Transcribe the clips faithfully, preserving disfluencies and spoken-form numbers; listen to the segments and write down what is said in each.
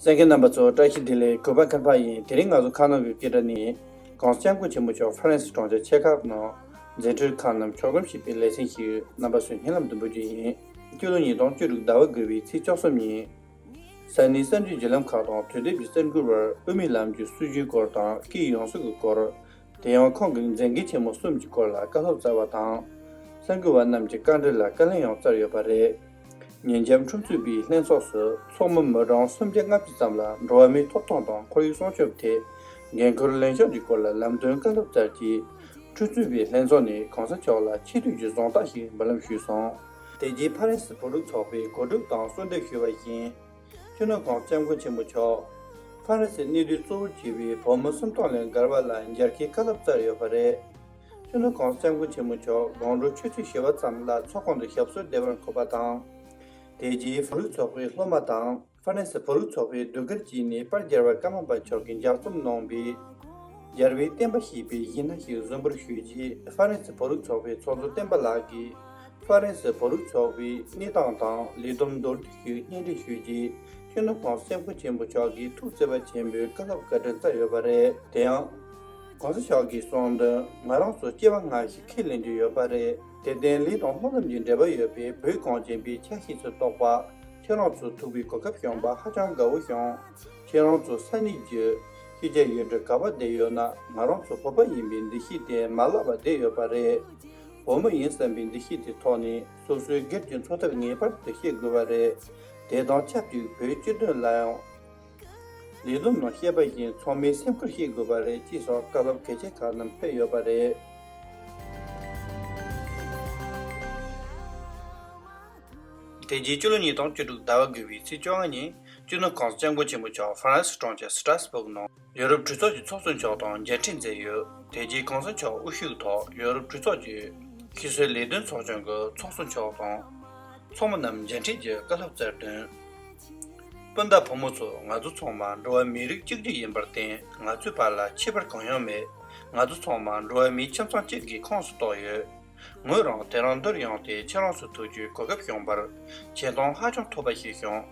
གསན་མཁན་རྣམ་པ་ཚོ་བཀྲ་ཤིས་བདེ་ལེགས། གུས་པ་མཁན་པ་ཡིན། དེ་རིང་ང་ཚོ་ཁ་ནང་གི་སྐད་སྒྲ་ནི། གོང་ས་སྐྱབས་མགོན་ཆེན་པོ་མཆོག་ཧྥ་རན་སི་གྲོང་ཁྱེར་ཆེ་ཁག་ནང་མཛད་འཕྲིན་ཁག་རྣམས་ཕྱོགས་སྡོམ་ཞེས་པའི་ལེ་ཚན་ཞིག་ཡོད། རྣམ་པ་ཚོས་སྙན་ལམ་དུ་འབུལ་རྒྱུ་ཡིན། སྤྱི་ལོ་ཉིས་སྟོང་བཅུ་དྲུག་ཟླ་བ་དགུ་པའི་ཚེས་བཅུ་གསུམ་ཉིན། ས་གནས་གསར་འགྱུར་བརྒྱུད་ལམ་ཁག་དང་དུས་དེབ་ཀྱི་གསར་འགྱུར་བར་དབུ་མའི་ལམ་གྱི་སྲོལ་རྒྱུན་སྐོར་དང་སྐད་ཡིག་ཡོངས་སྲིད་ཀྱི་སྐོར། དེ་ཡང་ཁོང་གི་མཛད་འགན་ཆེན་མོ་གསུམ་གྱི་སྐོར་ལ་བཀའ་སློབ་སྩལ་བ་དང་། གསར་འགོད་པ་རྣམས་ཀྱི་བཀའ་འདྲི་ལ་བཀའ་ལན་ཡང་སྩལ་ཡོད་པ་རེད། ཉིན་རྒྱབ་ཁྲུམས་གཙོས་པའི་ལྷན་ཚོགས་སུ་ཚོགས་མི་མི་གྲངས་སུམ་བརྒྱ་ལྔ་བཅུ་ཙམ་ལ་འགྲོ་བ་མིའི་ཐོབ་ཐང་དང་ཁོར་ཡུག་སྲུང་སྐྱོབ་ཐད་འགན་ཁུར་ལེན་ཕྱོགས་ཀྱི་སྐོར་ལ་ལམ་སྟོན་བཀའ་སློབ་སྩལ་རྗེས། ཁྲུམས་གཙོས་པའི་ལྷན་ཚོགས་ནས་གོང་ས་མཆོག་ལ་ཆེས་མཐོའི་གཟེངས་རྟགས་ཤིག་འབུལ་ལམ་ཞུས་སོང་། དེ་རྗེས་ཕ་རན་སི་བོད་རིགས་ཚོགས་པས་གོ་སྒྲིག་དང་གསོལ་འདེབས་ཞུས་པ་བཞིན། སྤྱི་ནོར་༸གོང་ས་༸སྐྱབས་མགོན་ཆེན་པོ་མཆོག་ཧྥ་རན་སིའི་གནས་སྡུད་གཙོ་བོར་གྱུར་པའི་བོད་མི་སུམ་སྟོང་ལས་བརྒལ་བ་ལ་མཇལ་ཁའི་བཀའ་སློབ་སྩལ་ཡོད་པ་རེད། སྤྱི་ནོར་༸གོང་ས་༸སྐྱབས་མགོན་ཆེན་པོ་མཆོག་དགོང་དྲོ་ཆུ་ཚོད་བཞི་པ་ཙམ་ལ་ཚོགས་ཁང་དུ་ཞབས་སོར་བདེ་བར་འཁོད་པ་དང་། དེ་རྗེས་བོད་རིགས་ཚོགས་པའི་སློབ་མ་དང་ཧྥ་རན་སི་བོད་རིགས་ཚོགས་པའི་ཟློས་གར་བཅས་ནས་པར་རྒྱལ་བ་ཀརྨ་པ་མཆོག་གིས་ལྗགས་རྩོམ་གནང་བའི་རྒྱལ་བའི་བསྟན་པ་ཞེས་པའི་གཞས་སྣ་ཞིག་གཟིགས་འབུལ་ཞུས་རྗེས། ཧྥ་རན་སི་བོད་རིགས་ཚོགས་པའི་ཚོགས་གཙོ་བསྟན་པ་ལགས་ཀྱིས་ཧྥ་རན་སི་བོད་རིགས་ཚོགས་པའི་གནས་སྟངས་དང་ལས་བསྡོམས་མདོར་བསྡུས་ཤིག་སྙན་སྒྲོན་ཞུས་རྗེས། སྤྱི་ནོར་༸གོང་ས་༸སྐྱབས་མགོན་ཆེན་པོ་མཆོག་གིས་ཐུགས་བརྩེ་བ་ཆེན་པོས་བཀའ་སློབ་བཀའ་དྲིན་སྩལ་ཡོད་པ་རེད། དེ་ཡང་། གོང་ས་མཆོག་གིས་གསུངས་དོན། ང་རང་ཚོ་སྐྱེ་བ་སྔ་ཕྱི་ཁས་ལེན་རྒྱུ་ཡོད་པ་རེད། དེར་བརྟེན་ལུས་དང་སྨོན་ལམ་གྱི་འབྲེལ་བ་ཡོད་པའི་བོད་གངས་ཅན་པའི་ཆ་ཤས་སུ་གཏོགས་པ་ཁྱེད་རང་ཚོ་ཐུག་པའི་གོ་སྐབས་བྱུང་བར་ཧ་ཅང་དགའ་བོ་བྱུང་། ཁྱེད་རང་ཚོ་ས་གནས་ཀྱི་ཤེས་བྱ་ཡུལ་གྲུ་ག་པར་བསྡད་ཡོད་ན། ང་རང་ཚོ་བོད་པ་ཡིན་པའི་འདུ་ཤེས་དེ་མ་བརླག་པར་བསྡད་ཡོད་པ་རེད། བོད་མི་ཡིན་བསམ་པའི་འདུ་ཤེས་དེ་ཐོག་ནས་སོ་སོའི་སྒེར་གྱི་འཚོ་ཐབས་ངེས་པར་དུ་བྱེད་དགོས་པ་རེད། དེ་དང་ཆབས་ཅིག་བོད་སྤྱི་དོན་ལ་ཡང་། ལས་བསྡོམས་ནང་བཤད་པ་བཞིན་ཚང་མས་སེམས་ཁུར་བྱེད་དགོས་པ་རེད་ཅེས་སོགས་བཀའ་སློབ་གལ་ཆེ་ཁག་རྣམས་ཕེབས་ཡོད་པ་རེད། དེ་རྗེས་སྤྱི་ལོ་ཉིས་སྟོང་བཅུ་དྲུག་ཟླ་བ་དགུ་པའི་ཚེས་བཅོ་ལྔ་ཉིན་སྤྱི་ནོར་གོང་ས་སྐྱབས་མགོན་ཆེན་པོ་མཆོག་ཧྥ་རན་སི་གྲོང་ཁྱེར་སི་ཏྲ་སྦུག་ནང་ཡོ་རོབ་གྲོས་ཚོགས་ཀྱི་ཚོགས་གཙོ་མཆོག་དང་མཇལ་འཕྲད་མཛད་ཡོད། དེ་རྗེས་གོང་ས་མཆོག་དབུ་བཞུགས་ཐོག་ཡོ་རོབ་གྲོས་ཚོགས་ཀྱི་ཁྱད་གསོད་ལས་དོན་ཚོགས་ཆུང་གི་ཚོགས་གཙོ་མཆོག་དང་། ཚོགས་མི་རྣམས་མཇལ་འཕྲད་ཀྱི་བཀའ་སློབ་སྩལ་དོན། སྤུན་ཟླ་ཕོ་མོ་ཚོ། ང་ཚོ་ཚང་མ་འགྲོ་བ་མིའི་རིགས་གཅིག་གྱུར་ཡིན་པར་བརྟེན། ང་ཚོའི་བར་ལ་ཁྱད་པར་གང་ཡང་མེད། ང་ཚོ་ཚང་མ་འགྲོ་བ་མིའི་ཁྱིམ་ཚང་གཅིག་གི་ཁོངས་སུ་གཏོགས་ཡོད། ངོས་རང་དེ་རིང་འདིར་ཡོང་སྟེ་ཁྱེད་རང་ཚོ་ཐུག་རྒྱུའི་གོ་སྐབས་བྱུང་བར་བྱེད་སྟངས་ཧ་ཅང་ཐོབ་པ་ཞིག་བྱུང་།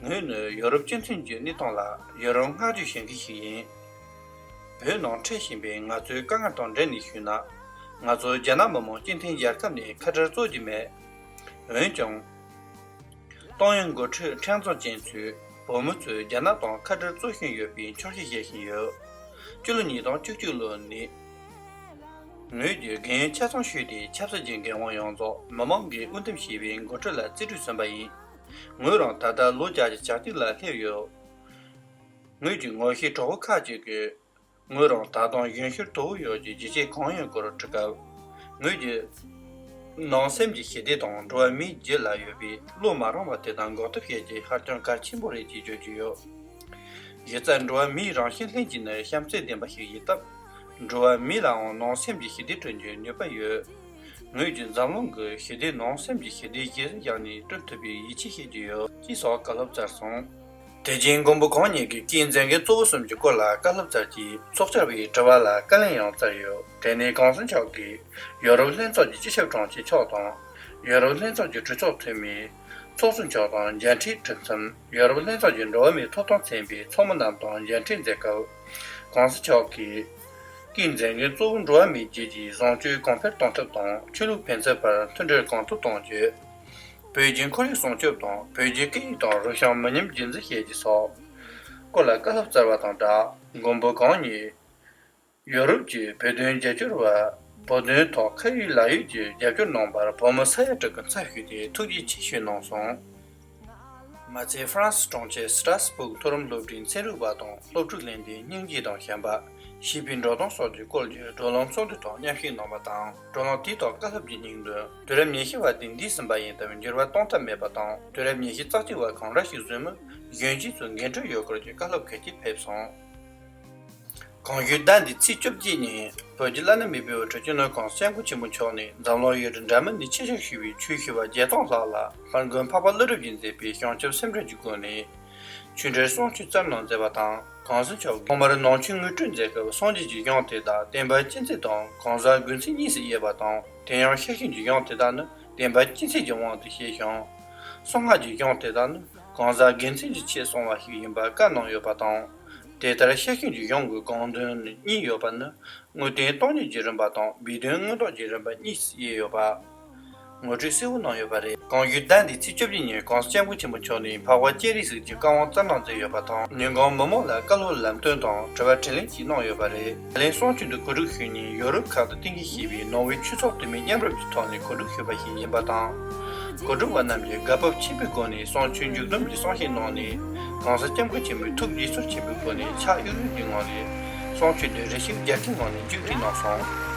ངོས་ནི་ཡོ་རོབ་སྤྱི་མཐུན་གྱི་གནས་སྟངས་ལ་ཡུན་རིང་བསྔགས་བརྗོད་བྱེད་མཁན་ཞིག་ཡིན། བོད་ནང་འཕྲད་བཞིན་པའི་ང་ཚོའི་དཀའ་ངལ་དང་འབྲེལ་ནས་ཞུས་ན། ང་ཚོ་རྒྱ་ནག་མི་དམངས་སྤྱི་མཐུན་རྒྱལ་ཁབ་ནས་ཁ་བྲལ་རྩོད་ཀྱི་མེད། འོན་ཀྱང་། ཏང་ཡོན་འགོ་ཁྲིད་ཕྲན་ཚེགས་ཅན་ཚོས་བོད་མི་ཚོས་རྒྱ་ནག་དང་ཁ་བྲལ་རྩོད་བཞིན་ཡོད་པའི་འཁྱོག་བཤད་བྱེད་བཞིན་ཡོད། སྤྱི་ལོ་ཉིས་སྟོང་བཅུ་གཅིག་ལོ་ནས། ངོས་ཀྱིས་རྒན་ཡོལ་ཆ་ཚང་ཞུས་ཏེ་ཆབ་སྲིད་ཀྱི་འགན་དབང་ཡོངས་རྫོགས་མི་མང་གིས་དབུ་འདེམས་བྱས་པའི་འགོ་ཁྲིད་ལ་རྩིས་སྤྲོད་ཟིན་པ་ཡིན། ངོས་རང་ད་ལྟ་ལོ་བརྒྱད་ཅུ་གྱ་གཅིག་ལ་སླེབས་ཡོད། ངོས་ཀྱི་ངོ་ཤེས་གྲོགས་པོ་ཁག་ཅིག་གིས། ངོས་རང་ད་དུང་གཞོན་ཤོས་དོ་པོ་ཡོད་ཀྱི་རྒྱུ་རྐྱེན་གང་ཡིན་སྐོར་དྲི་སྐབས། ངོས་ཀྱིས། ནང་སེམས་ཀྱི་ཞི་བདེ་དང་འགྲོ་བ་མིའི་རྒྱུད་ལ་ཡོད་པའི་བློ་མ་རངས་པ་དེ་དག་འགོག་ཐབས་བྱེད་རྒྱུ་ཧ་ཅང་གལ་ཆེན་པོ་རེད་ཅེས་བརྗོད་ཀྱི་ཡོད། གཞི་རྩར་འགྲོ་བ་མིའི་རང་བཞིན་ལྷན་སྐྱེས་ནི་བྱམས་བརྩེ་ལྡན་པ་ཞིག་ཡིན་སྟབས། འགྲོ་བ་མི་ལའང་ནང་སེམས་ཀྱི་ཞི་བདེ་བསྐྲུན་རྒྱུའི་ནུས་པ་ཡོད། ངོས་ཀྱིས་འཛམ་གླིང་གི་ཞི་བདེ་ནང་སེམས་ཀྱི་ཞི་བདེ་གཞི་རྩ་བཞག་ནས་བསྐྲུན་ཐུབ་པའི་ཡིད་ཆེས་བྱེད་ཀྱི་ཡོད་ཅེས་སོགས་བཀའ་སློབ་སྩལ་སོང་། དེ་རྗེས་མགོན་པོ་གང་ཉིད་ཀྱིས་སྐུའི་མཛད་འགན་གཙོ་བོ་གསུམ་གྱི་སྐོར་ལ་བཀའ་སློབ་སྩལ་རྗེས་ཚོགས་བཅར་བའི་དྲི་བ་ལ་བཀའ་ལན་ཡང་སྩལ་ཡོད། དེ་ནས་གོང་ས་མཆོག་གིས་ཡོ་རོབ་ལྷན་ཚོགས་ཀྱི་སྤྱི་ཁྱབ་དྲུང་ཆེ་མཆོག་དང་། ཡོ་རོབ་ལྷན་ཚོགས་ཀྱི་གྲོས་ཚོགས་འཐུས་མི། ཚོགས་གཙོ་མཆོག་དང་མཇལ་འཕྲད་གྲུབ་མཚམས། ཡོ་རོབ་ལྷན་ཚོགས་ཀྱི་འགྲོ་བ་མིའི་ཐོབ་ཐང་ཚན་པའི་ཚོགས་མི་རྣམས་དང་མཇལ་འཕྲད་མཛད་སྐབས། གོང་ས་མཆོག་གིས། སྐུའི་མཛད་འགན་གཙོ་བོ་འགྲོ་བ་མིའི་རྒྱུད་ཀྱི་བཟང་སྤྱོད་གོང་འཕེལ་གཏོང་ཐབས་དང་ཆོས་ལུགས་ཕན་ཚུན་བར་མཐུན་སྒྲིལ་གོང་མཐོར་གཏོང་རྒྱུ། བོད་ཀྱི་ཁོར་ཡུག་སྲུང་སྐྱོབ་དང་བོད་ཀྱི་སྐད་ཡིག་དང་རིག་གཞུང་མི་ཉམས་རྒྱུན་འཛིན་བྱེད་རྒྱུ་སོགས་སྐོར་ལ་བཀའ་སློབ་སྩལ་བ་དང་སྦྲགས། མགོན་པོ་གང་ཉིད་ཡོ་རོབ་ཀྱི་བོད་དོན་རྒྱབ་སྐྱོར་བ། བོད་དོན་ཐོག་ཁ་ཡོད་ལག་ཡོད་ཀྱི་རྒྱབ་སྐྱོར་གནང་བར་བོད་མི་ས་ཡ་དྲུག་གི་མཚན་ཞུས་ཏེ་ཐུགས་རྗེ་ཆེ་ཞུས་གནང་སོང་། མ་ཚད་ཧྥ་རན་སི་གྲོང་ཁྱེར་སི་ཏྲ་སི་བུག་མཐོ་རིམ་སློབ་གྲྭའི་ཚན་རིག་པ་དང་སློབ་ཕྲུག་གླེང་སྟེགས་སྙིང་རྗེ་དང་བྱམས་པ། ཞེས་པའི་འགྲོ་སྟངས་སོགས་ཀྱི་སྐོར་གྱི་བགྲོ་གླེང་ཚོགས་འདུ་ཐོག་མཉམ་ཞུགས་གནང་བ་དང་། བགྲོ་གླེང་དེའི་ཐོག་བཀའ་སློབ་ཀྱི་སྙིང་དོན། དུས་རབས་ཉི་ཤུ་བ་དེ་འདས་ཟིན་པ་ཡིན་སྟབས་འགྱུར་བ་གཏོང་ཐབས་མེད་པ་དང་། དུས་རབས་ཉི་ཤུ་རྩ་གཅིག་པ་གང་འདྲ་ཞིག་བཟོས་མིན་གཞོན་སྐྱེས་ཚོས་འགན་འཁྲི་ཡོད་སྐོར་གྱི་བཀའ་སློབ་གལ་ཆེ་ཕེབས་སོང་། གང་ཞུས། ཟླ་འདིའི་ཚེས་བཅོ་བརྒྱད་ཉིན་བོད་ཀྱི་བླ་ན་མེད་པའི་དབུ་ཁྲིད་སྤྱི་ནོར་གོང་ས་སྐྱབས་མགོན་ཆེན་པོ་མཆོག་ནས་འཛམ་གླིང་ཡུལ་གྲུ་འདྲ་མིན་ནས་ཆེད་བཞག་ཞུས་པའི་ཆོས་ཞུ་བ་བརྒྱད་སྟོང་ལྷག་ལ་དཔལ་མགོན་འཕགས་པ་ཀླུ་སྒྲུབ་ཀྱིས་མཛད་པའི་བྱང་ཆུབ་སེམས་འགྲེལ་གྱི་སྒོ་ནས་ཆོས་འབྲེལ་གསུང་ཆོས་བསྩལ་གནང་མཛད་པ་དང་། གོང་ས་མཆོག་གིས་ཐོག་མར་ནང་ཆོས་ངོ་སྤྲོད་མཛད་སྐབས་སངས་རྒྱས་ཀྱི་གཞུང་དེ་དག་བསྟན་པ་སྤྱི་མཚན་དང་གང་ཟག་རྒྱུ་མཚན་གཉིས་སུ་དབྱེ་བ་དང་། དེ་ཡང་ཤེར་ཕྱིན་གྱི་གཞུང་དེ་དག་ནི་བསྟན་པ་སྤྱི་མཚན་གྱི་དབང་དུ་བྱས་ཤིང་། གསང་སྔགས་ཀྱི་གཞུང་དེ་དག་ནི་ གང་ཟག་དགེ་མཚན་གྱི་ཆེད་གསུངས་པ་ཞིག་ཡིན་པ་བཀའ་གནང་ཡོད་པ་དང་། དེ་ལྟར་ཤེར་ཕྱིན་གྱི་གཞུང་གི་སྒོམ་དོན་ནི་གཉིས་ཡོད་པ་ནི། དངོས་དོན་སྟོང་ཉིད་ཀྱི་རིམ་པ་དང་སྦས་དོན་མངོན་རྟོགས་ཀྱི་རིམ་པ་གཉིས་དབྱེ་ཡོད་པ། ངོ་སྤྲོད་གསལ་བོ་གནང་ཡོད་པ་རེད། གང་ཞུ་ཟླ་འདིའི་ཚེས་བཅོ་བརྒྱད་ཉིན་གོང་ས་སྐྱབས་མགོན་ཆེན་པོ་མཆོག་ནས་འཕགས་པ་སྤྱན་རས་གཟིགས་ཀྱི་བཀའ་དབང་བསྩལ་གནང་མཛད་ཡོད་པ་དང་། ཉིན་གུང་མི་མང་ལ་བཀའ་སློབ་ལམ་སྟོན་དང་དྲི་བ་དྲིས་ལན་བཅས་གནང་ཡོད་པ་རེད། ད་ལན་གསུང་ཆོས་འདི་གོ་སྒྲིག་ཞུས་ནས་ཡོ་རོབ་ཁག་ཏུ་རྟེན་གཞི་བྱས་པའི་ནོར་ཝེ་ཆོས་ཚོགས་འཐུས་མི་མཉམ་རུབ་ཀྱི་ཐོག་ནས་གོ་སྒྲིག་ཞུས་པ་ཞིག་ཡིན་པ་དང་། གོ་སྒྲིག་པ་རྣམས་ཀྱིས་དགའ་སྤོབས་ཆེན་པོའི་སྒོ་ནས་གསུང་ཆོས་མཇུག་བསྡོམས་ཀྱི་གསུང་བཤད་གནང་ནས། གོང་ས་སྐྱབས་མགོན་ཆེན་པོའི་ཐུགས་དགྱེས་ཚོར་ཆེན་པོའི་སྒོ་ནས་ཕྱག་གཡུག་གཡུག་གི་ངང་ནས་གསུང་ཆོས་འདི་རེ་ཞིག་རྒྱ་སྐད་ངང་ནས་མཇུག་སྒྲིལ་གནང་སོང་།